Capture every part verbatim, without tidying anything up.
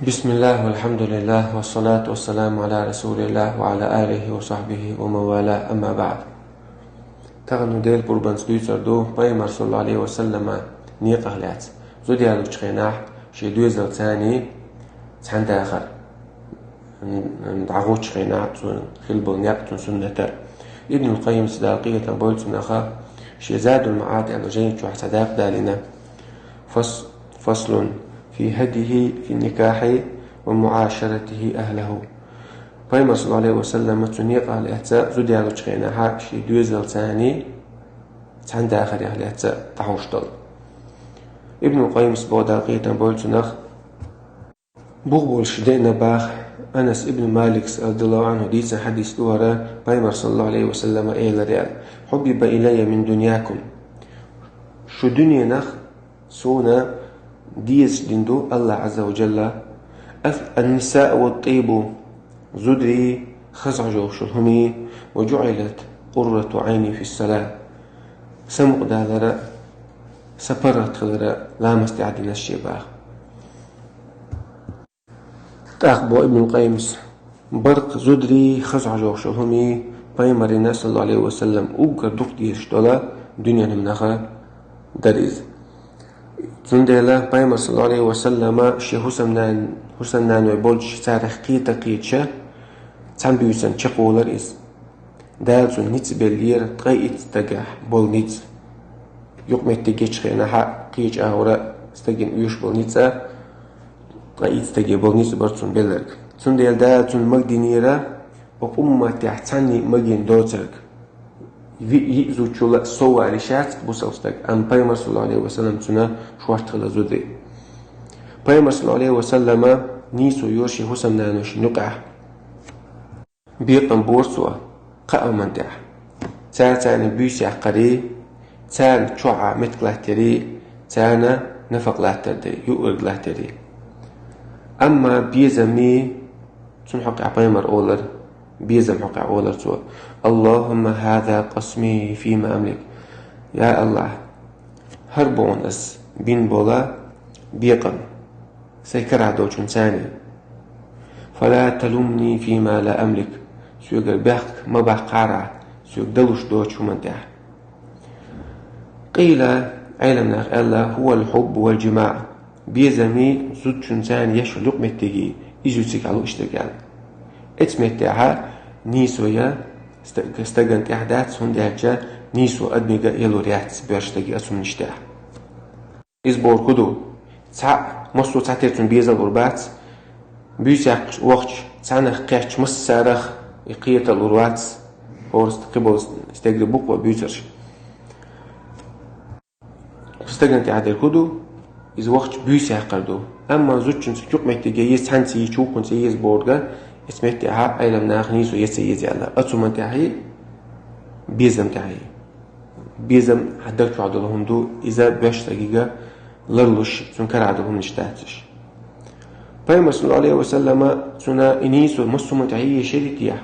بسم الله والحمد لله والصلاة والسلام على رسول الله وعلى آله وصحبه ومن والاه، أما بعد. Тахана Делан къурбанца дуьйцур ду, Пайхамар саллаллаху Ӏалайхи ва саллама некъах лаьцна. Зуда ялочу хенахь шен доьзалца цхьаьна дахар. ДӀагӀочу хенахь цуьнан хилла болу некъ, цуьнан суннат. Ибнул Къаййима, Дала къинхетам бойла цунах, шен Задул МаӀад аьлла жайна чохь цхьа дакъа далийна. Фас-, фаслун фи хӀадйихӀи фи никахьи ва муӀашаратихӀи ахьлаху. Пайхамар саллаллаху Ӏалайхи ва саллама цу некъах лаьцна зуда ялочу хенахь шен доьзалца цхьаьна дахарх лаьцна дӀахьош долу. Ибнул Къаййима боху, Дала къинхетам бойла цунах, бух болуш деана боху, Анас ибн Малика радияллаху Ӏанху дийцина хьадис ду хӀара, Пайхамар саллаллаху Ӏалайхи ва саллама элира аьлла: «Хьуббиба илаййа мин дуньякум». Шу дуьненах суна дезаш дина ду АллахӀ Ӏазза ва Джалла: «Ан-нисаъ ва тӀибу», зударий, хаза хьожуш йолу хӀумий, «ва джуӀилат къуррату Ӏайни фис-салат», сан мукъадалара, сан паргӀат хилара ламаз тӀехь дина шен боху. ТӀаккха боху Ибнул Къаййима: баркъ зударий, хаза хьожуш йолу хӀумий Пайхамарна саллаллаху Ӏалайхи ва саллам уггар дукха дезаш долу дуьненан хӀуманах дара иза. Цундела Пайхамар саллаллаху Ӏалайхи ва саллама шен хӀусамнан-, хӀусамнаной болчу царах кхета-кхеташ, цхьана буьйсанна чекхволура иза. Дала цунна ницкъ беллера, ткъе итт стагехь болу ницкъ. Юкъаметтигерчу хенахь кхечу агӀора стагана оьшуш болу ницкъ, ткъе итт стаге болу ницкъ бара цунна белларг. Цундела Дала цунна магадинера, оцу умматехь цхьанна а магийна доцург. Виъ-йиъ зудчул а сов валийш яц бусалба стаг, амма Пайхамар саллаллаху Ӏалайхи ва саллам цунна шорта хилла зуда. Пайхамар саллаллаху Ӏалайхи ва саллама нийсо йора шен хӀусамнаношна юкъахь. Бекхам бора цо кхаа хӀуманна тӀехь: цара царна буьйса яккхарий, царна чохь а меттиг латтарий, царна нафакъ латтар дерий, юург латтарий. Амма безамий, цунна хьокъехь Пайхамар олар, безам хьокъехь олар цо: «Аллахумма хӀаза къасми фима амлик». Я АллахӀ, хӀара бу хьуна ас бина болу бекхам сайн карахь долчунна царний. «Фала талумни фима ла амлик». Соьгара бехк ма баккхара, соьга далуш доцучу хӀуманна тӀехь. Къийла, Ӏеламнаха аьлла: «ХӀувал хьуббу вал джимаъ». Безамий, зудчунна царна еш йолу юкъаметтигий, иза ю цига хьалуш дерг аьлла. Эцу меттехь нийсо я стаг-, стагана тӀехь дац, хӀунда аьлча нийсо адамига ялур яц боьрша стаге оцу хӀуманаш тӀехь. Иза бохург хӀун ду? Цхьаъ, массо а цхьатерра цунна безалур бац, буьйса яккхаш вахча, цхьаннах кхетча массарах и кхеталур вац, хӀорста кхин болу стеган букъо буьйцурш. Стагана тӀехь дерг хӀун ду? Иза вахча буьйса яккхар ду. Амма зудчунна цу юкъаметтиге еза цхьаьнца йийча вукхунца еза бохург, эцу меттехь Ӏеламнаха нийсо я ца еза аьлла. Оцу хӀуманна тӀехь безам тӀехь. Безам хьан даг чохь долу хӀума ду, иза боьрша стаге ларлуш, цунна карахь долу хӀуманаш дац уьш. Пайхамар саллаллаху Ӏалайхи ва саллама цунна и нийсо массо а хӀуманна тӀехь еза яра те,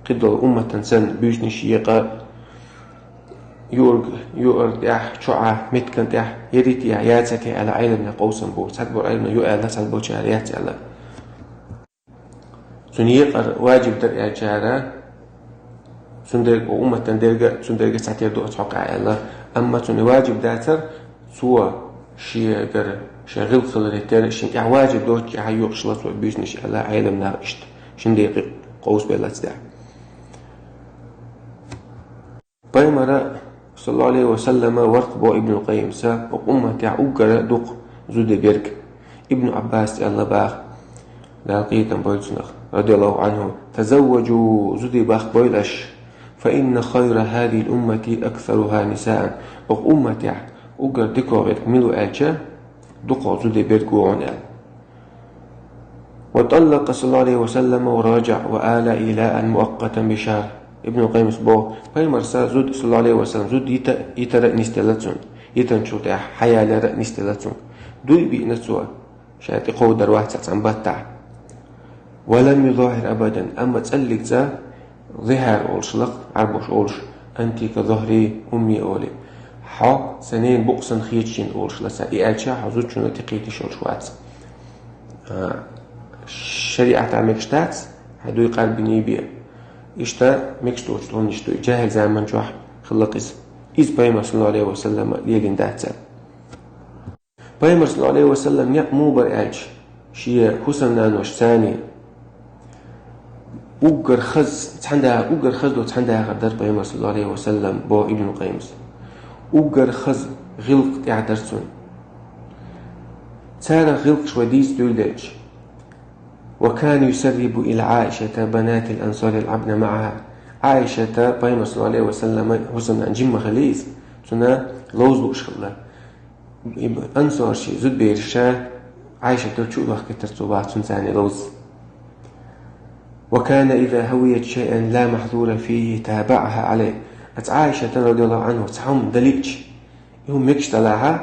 кхидолу умматана санна буьйсанаш екъа, юург, юург тӀехь, чохь а, меттиган тӀехь яра те, яцара те аьлла, Ӏеламнаха къовсам бу. Цхьаболу Ӏеламнаха ю аьлла, цхьаболчара яц аьлла. Цунна екъар ваджиб дара аьллачара, цундерг, умматан дерг, цундерг цхьатерра ду оцу хьокъехь аьлла. Амма цунна ваджиб дацара, цо шегара, шен гӀиллакх хиларе терра, шен тӀехь ваджиб доцучехь йоькъуш ла цо буьйсанаш аьлла, Ӏеламнаха иштта шина декъе къовсабелла цу тӀехь. Пайхамара, саллаллаху Ӏалайхи ва саллама, варкъ бо Ибнул Къаййимса, оцу умматехь уггара дукха зуда берг. Ибн Ӏаббаса аьлла боху, Дала къинхетам бойла цунах, радияллаху Ӏанху: «Тазавважу, зуда баккха бойла аш, фа инна хайра хӀазихил уммати аксаруха нисаан». Оцу умматехь уггар дика верг мила ву аьлча, дукхах зуда берг ву хьуна аьлла. «Ва тӀаллакъа саллаллаху Ӏалайхи ва саллама ва раджаъ ва ала илаан муаккъатан бишар». Ибнул Къаййимас боху, Пайхамарса зуда, саллаллаху Ӏалайхи ва саллам, зуда йита-, йитара а нисделла цунна. Йитанчул тӀаьхьа хьаялаяра а нисделла цунга. Дуй биъна цо, ша тӀекховдар вац цхьа цхьана баттахь. «Ва лам юзахир абадан», амма цӀаллиг цӀа зихьар олуш лакха, Ӏарбоша олуш, «Анти ка зохри умми», олий. Хьо сан ненан букъ санна хеташ хилла олуш ла цо. И аьлча хьо зудчунна тӀекхеташ йолуш вац. А, шариӀатехь мегаш дац, хьайн дуй къарбиний бен. Иштта мегаш доцу хӀуманаш ду, и жаьхӀил заман чохь хилла-кх иза. Иза пайхамар, саллаллаху Ӏалайхи ва саллам, лелийна дац цара. Пайхамар, саллаллаху Ӏалайхи ва саллам, некъ муха бара аьлча, шен хӀусамнанош царний уггар хаза цхьаьна да-, уггар хаза долу цхьаьна дахар дара пайхамар, саллаллаху Ӏалайхи ва саллам, боху Ибн Къаййимас. Уггар хаза гӀиллакх тӀехь дара цуьнан. Царах гӀиллакхаш вай дийца дуьйлдечу. «وكان يسرب إلى عائشة بنات الأنصار يلعبن معها». Ӏайшата, пайхамар, саллаллаху Ӏалайхи ва саллам, хӀусамнана жимма хилла иза, цунна ловза лууш хилла. Ансарши зудберша Ӏайшата чу а вахкийтар цо баха цунна царний ловза. «وكان إذا هويت شيئا لا محذور فيه تابعها عليه». Аса Ӏайшата, радияллаху Ӏанха, цхьа хӀума далиъча, и хӀума мегаш далахь,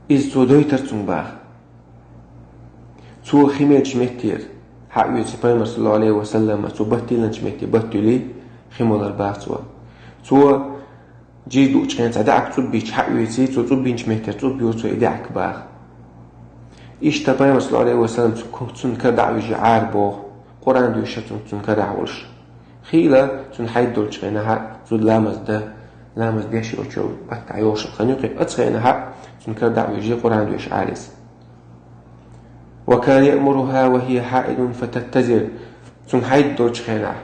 иза цо дойтар цунна баха. Цо хи меллачу меттера хьаоьций пайхамар, саллаллаху Ӏалайхи ва саллам, цо баттийланчу метте баттуьлий, хи молар баха цо. Цо жий дуучу хенахь цхьа даьӀахк цӀуб йича хьаоьций, цо цӀуб йинчу меттера цӀуб йора цо и даьӀахк баха. Иштта пайхамар, саллаллаху Ӏалайхи ва саллам, цу-, цунна кара дӀа а вижий Ӏара боху, Къуръан доьшуш цунна, цунна карахь волуш. Хийла цунна хьайд долчу хенахь, зуда ламаз дан, ламаз деш йолчу баттахь йолуш хан юкъе, оцу хенахь цунна кара дӀа а вижий Къуръан доьшуш Ӏара иза. «وكان يأمرها وهي حائض فتتزر». Цунна хьайд долчу хенахь,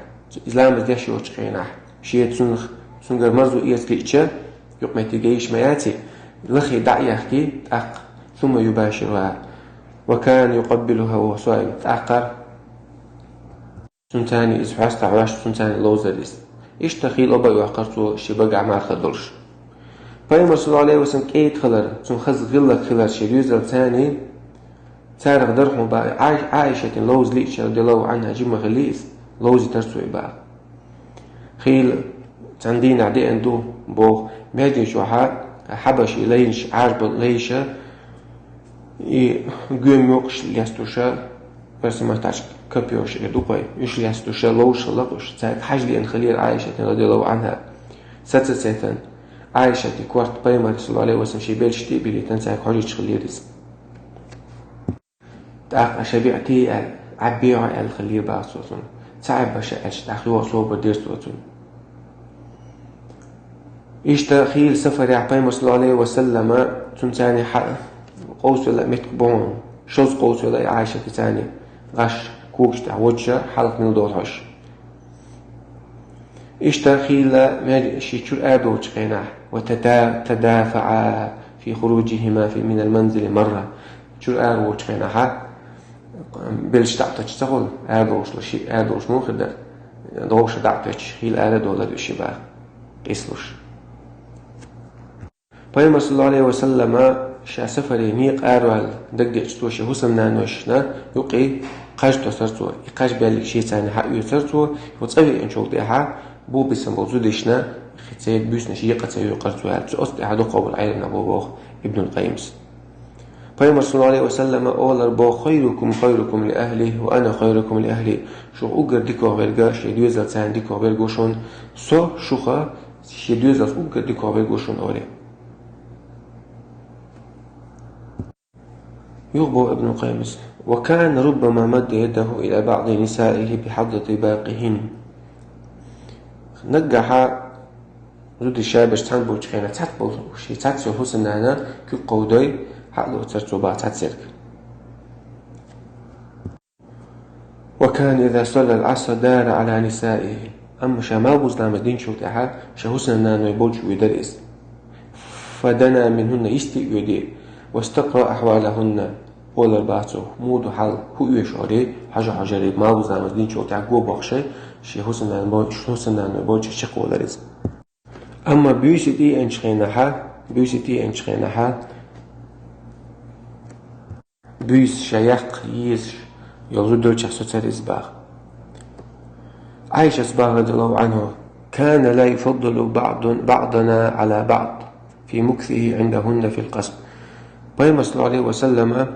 иза ламаз деш йолчу хенахь, шен цунах, цуьнгара марзо эца лиъча, юкъаметтиг йиш ма яций, лахе дӀа а яхкий, тӀаккха, «ثم يباشرها وكان يقبلها وهو صائم», тӀаккха цунна царний иза хьоьстахь хьоьжуш, цунна царний ловзар иза. Иштта хийла оба а йоккхура цо шен багахь марха долуш. Пайхамар, саллаллаху Ӏалайхи ва саллам, кӀеда хилар, цунна хаза гӀиллакх хилар шен доьзалца царний, царах дара хьуна баха, Ӏай-, Ӏайшатин ловза лиъча, радияллаху Ӏанха, жимма хилла иза, ловзийтар цо и баха. Хийла цхьана дийнахь деана ду, боху, маьждиг чохь хьабаший лайнаш, Ӏаьрбийн лайша, и гоьмукъаш лестуша, оьрсийн маттахь копьёш эр ду-кх вай, уьш лестуша ловзуш хилла-кх уьш, цаьрга хьажа леана хиллера Ӏайшата, радияллаху Ӏанха. Саца цетан, Ӏайшатин корта пайхамар, саллаллаху Ӏалайхи ва саллам, шен белшаш тӀе а биллийтина, цаьрга хьожуьйтуш хиллера иза. ТӀаккха, «Ша биътий?» аьлла, «Ӏеббехьа?» аьлла хиллера баха цо цунна. Ца Ӏеббаша аьлча, тӀаккха йоха собар дира цо цунна. Иштта хийла сафарехь пайхамар, саллаллаху Ӏалайхи ва саллама, цунна царний хьа-, къовсавелла меттиг бу хьуна, шозза къовсавелла и Ӏайшата царний, гӀаш когаш тӀехь водуша, хьалха мила долу хьожуш. Иштта хийла мел ши чуьра арадолчу хенахь, «وتدا-، تدافعا في خروجهما في، من المنزل مرة». Чуьра араволчу хенахь, белшаш дӀа а тоьттуш ца хуьлу, арадолуш ши, арадолуш муха хир дара, догӀуша дӀа а тоьттуш, хийла ара а долура уьш ши баха, къийсалуш. Пайхамар, саллаллаху Ӏалайхи ва саллама, ша сафаре некъа араваьлла дагадеъча, цо шен хӀусамнаношна юкъе кхаж тосар цо. И кхаж баьллиг шен царна хьаоьцура цо, цо цӀа веанчул тӀаьхьа, бу бисина болу зудешна, хи церан буьйсанаш екъа ца йоккхура цо аьлла, цу оцу тӀаьхьа дукхахболу Ӏеламнаха боху Ибнул Къаййимас. Пайхамар, саллаллаху Ӏалайхи ва саллама, олар боху: «خيركم خيركم لأهله وأنا خيركم لأهلي». Шух уггар дикох верг шен доьзалца дикох верг ву шуна, со шух шен доьзалца уггар дикох верг ву шуна, олий. Юха боху Ибн Къаййимас: «وكان ربما مد يده إلى بعض نسائه بحض طباقهن». Наггахьа зудий шайбаш цхьаьна болчу хенахь цхьацца болу, шен цхьацца йолу хӀусамнана куьг кховдой, хьалоцура цо баха цхьаццаерг. «وكان إذا صلى العصر دار على نسائه». Амма ша малхбузламаз динчул тӀаьхьа шен хӀусамнаной болчу вуьйдара иза. «فدنا منهن», йисте а воьдий, «واستقرأ أحوالهن». Олар баха цо, муха ду хьал, хӀун оьшу олий, хьажа-хьажарий, малхбузламаз динчул тӀаьхьа го бохуш, шен хӀусамнана бо-, хӀусамнаной болчу чекхволар иза. Амма буьйса тӀееанчу хенахьа, буьйса тӀееанчу хенахьа, буьйса ша яккха езаш йолу зуда йолчохь соцара иза баха. Ӏайшас баха, радияллаху Ӏанхьа: «كان لا يفضل بعض-، بعضنا على بعض في مكثه عندهن في القصب». Пайхамар, саллаллаху Ӏалайхи ва саллама,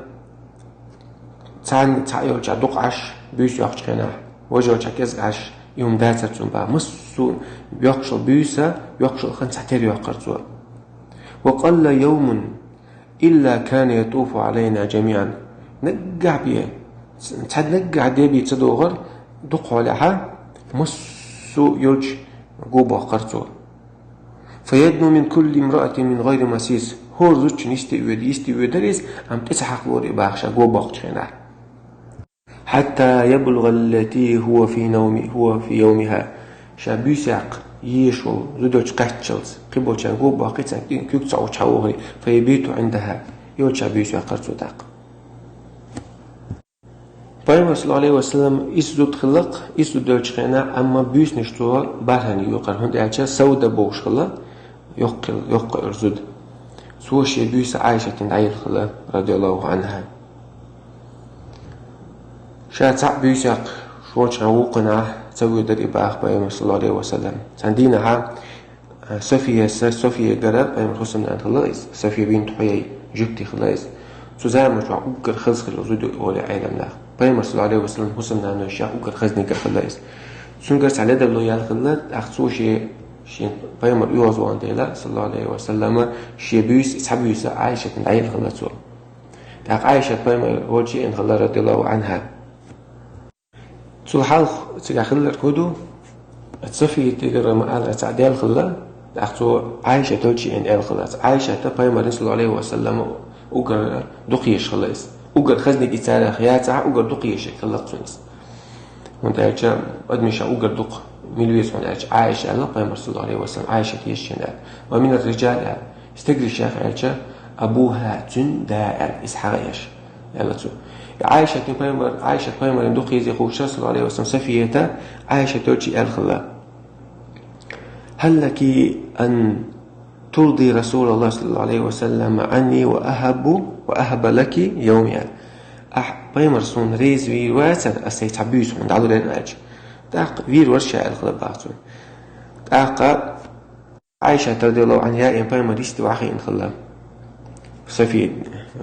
царна цхьаъ йолчохь дукха Ӏаш, буьйса йоккхучу хенахь, важа йолчохь кӀезиг Ӏаш, и хӀума дацара цунна баха. Массо а йоккхуш йолу буьйса, йоккхуш йолу хан цхьатерра йоккхура цо. «وقل يوم إلا كان يطوف علينا جميعا». Наггахь бен, Цхьа наггахь дебий ца догӀар, дукха хьолехьа, массо а йолчу го боккхар цо. فيدنو من كل امرأة من غير مسيس. ХӀора зудчун йисте а воьду, йисте а воьду иза, амма тӀе ца хьакхалора и боху ша го боккхучу хенахь. حتى يبلغ التي هو في نوم، هو في يومها. Ша буьйса яккха езаш волу зуда йолчу кхаччалц, кхин болчарна го боккхий, царна куьг ца Ӏуьттуш хьан вогӀий, فيبيت عندها. Йолчу ша буьйса яккхар цо тӀаккха. Пайхамар, саллаллаху Ӏалайхи ва саллам, исс зуда хилла-кх, исс зуда йолчу хенахь, амма буьйсанаш цо бархӀанна йоькхура, хӀунда аьлча Савда бохуш хилла, йоккха, йоккха йолу зуда. Цо шен буьйса Ӏайшатана дӀаелла хилла, радияллаху Ӏанха. Ша цхьаъ буьйса яккха волчу хенахь вукхунна ца воьдура и боху Пайхамар, саллаллаху Ӏалайхи ва саллам. Цхьана дийнахьа София, София гара, Пайхамаран хӀусамнана хилла иза, София бинт Хьуяй, жуьгти хилла иза. Цу заманчохь уггар хаза хилла зуда олу Ӏеламнаха. Пайхамар, саллаллаху Ӏалайхи ва саллам, хӀусамнанойх уггар хазниг хилла иза. Цуьнгара цхьа ледарло яьлла хилла, тӀаккха цо шен, шен Пайхамар оьгӀазвахана дела, саллаллаху Ӏалайхи ва саллама, шен буьйса, цхьа буьйса Ӏайшатана дӀаелла хилла цо. ТӀаккха Ӏайшат Пайхамар волчу еана хилла, радияллаху Ӏанха. Цул хьалха цигахь хилларг хӀун ду? София тӀегара ма-аллара цхьаъ даьлла хилла, тӀаккха цо Ӏайшат йолчу еана аьлла хилла. Ӏайшата Пайхамарна, саллаллаху Ӏалайхи ва саллам, уггар дукха езаш хилла иза. Уггар хазниг и царах яцахь а, уггар дукха езаш хилла-кх цуьнца. ХӀунда аьлча адамаша уггар дукха мила веза хьуна аьлча, Ӏайша аьлла Пайхамара, саллаллаху Ӏалайхи ва саллам, Ӏайшат езачу хенахь. Ва мина р-риджали аьлла. Стегарех аьлча, абуха, цуьнан да аьлла, иза хьагӀ еш, аьлла цо. И Ӏайшатна Пайхамар, Ӏайшат Пайхамарна дукха езе хууш, саллаллаху Ӏалайхи ва саллам, Софията Ӏайшат йолчу аьлла хилла: «Хьал лаки ан турди Расулаллах, саллаллаху Ӏалайхи ва саллам, Ӏанни ва ахьабу, ва ахьаба лаки йовми», аьлла. Ахь Пайхамар суна реза вийр вацара, ас сайн цхьа буьйса хьуна дӀалур аьлча. ТӀаккха вийр вара ша аьлла хилла боху цо. ТӀаккха Ӏайшат, радияллаху Ӏанха, яийна Пайхамар йисте охьахиъна хилла. София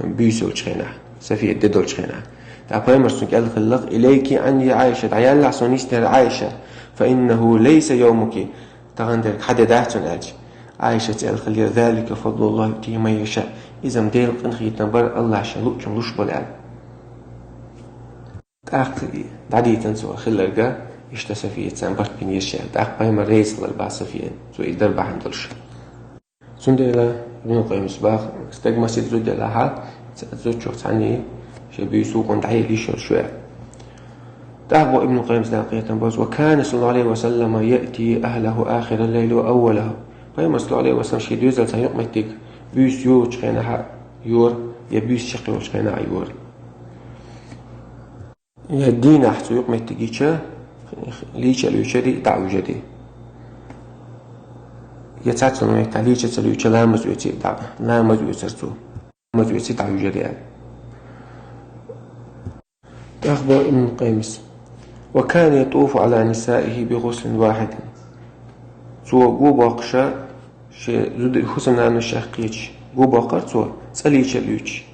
буьйса йолчу хенахь, София де долчу хенахь. ТӀаккха Пайхамар цуьнга аьлла хилла-кх: «Илайки Ӏанни я Ӏайша, дӀаяллахь суна йисте, хӀара Ӏайша, фа иннаху лайса йовмуки, тахана дерг хьан де дац хьуна», аьлча. Ӏайшас аьлла хиллера: «Залика фадлуллахи юътихи ман яша». Иза-м Делан къинхетам бара, АллахӀа шен луъучунна луш болу аьлла. ТӀаккха дӀадитина цо хилларг, иштта Софияца барт бинера ша. ТӀаккха Пайхамар реза хилла боху Софияна, цо и дар бахьана долуш. Цундела Ибн Къаййима боху, стаг масех зуда делахь а, ц-, зудчух цхьанне шен буьйса вукхунна дӀаелла йиш йолуш ву аьлла. ТӀаккха боху Ибн Къаййима, Дала къинхетам бойла цунна: «Ва кана саллаллаху Ӏалайхи ва саллама яъти ахьлаху ахирал-лайли ва аввалаху». Пайхамар, саллаллаху Ӏалайхи ва саллам, шен доьзалца юкъаметтиг буьйса йолучу хенахь а йора, я буьйса чекхйолучу хенахь а йора. Я дийнахь цо юкъаметтиг йича, лийча а луьйчари, дӀа а вуьжари. Я цхьацца меттехь лийча ца луьйча, ламаз оьций, дӀа, ламаз оьцура цо. Ламаз оьций, дӀа вуьжари аьлла. ТӀаккха боху Ибн Къаййима: «Ва кана ятуфу Ӏала нисаихи би гӀуслин вахьидин». Цо го боккхуш, шен зуда хӀусамнанойх кхеташ, го боккхура цо, цкъа лийча а луьйчуш.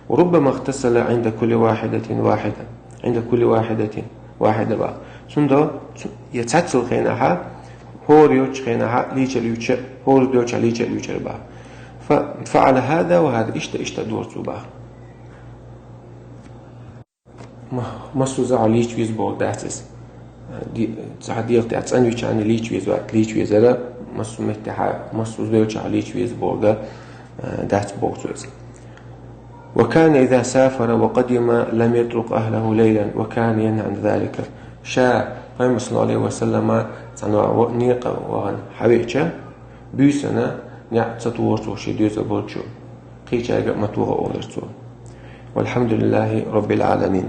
«Ва руббама игътасала Ӏинда кулли вахьидатин вахьида». «Ӏинда кулли вахьидатин вахьида» боху. Цундела цу-, я цхьацца хенахь а, хӀора йолчу хенахь а лийча а луьйчуш, хӀора йолчохь лийча а луьйчура боху. Фа-, фаӀала хӀаза ва хӀаза, иштта, иштта дора цо боху. Ма-, массо а заманахь лийча веза бохург дац иза. Ди-, цхьа дегӀа тӀехь цӀанвича а лийча веза вац, лийча везара, массо а меттехь, массо а зуда йолчохь лийча веза бохург, а, дац боху цо иза. «Ва кана иза сафара ва къадима лам ятрукъ ахьлаху лайлан ва кана янхӀа Ӏан залика». Ша Пайхамар, саллаллаху Ӏалайхи ва саллама, цхьана ва-, некъа вахана хьавеача, буьйсанна неӀ ца тухура цо шен доьзал болчу. Кхечаьрга а ма тоха олура цо. Валхьамдулиллахи Роббил Ӏаламин.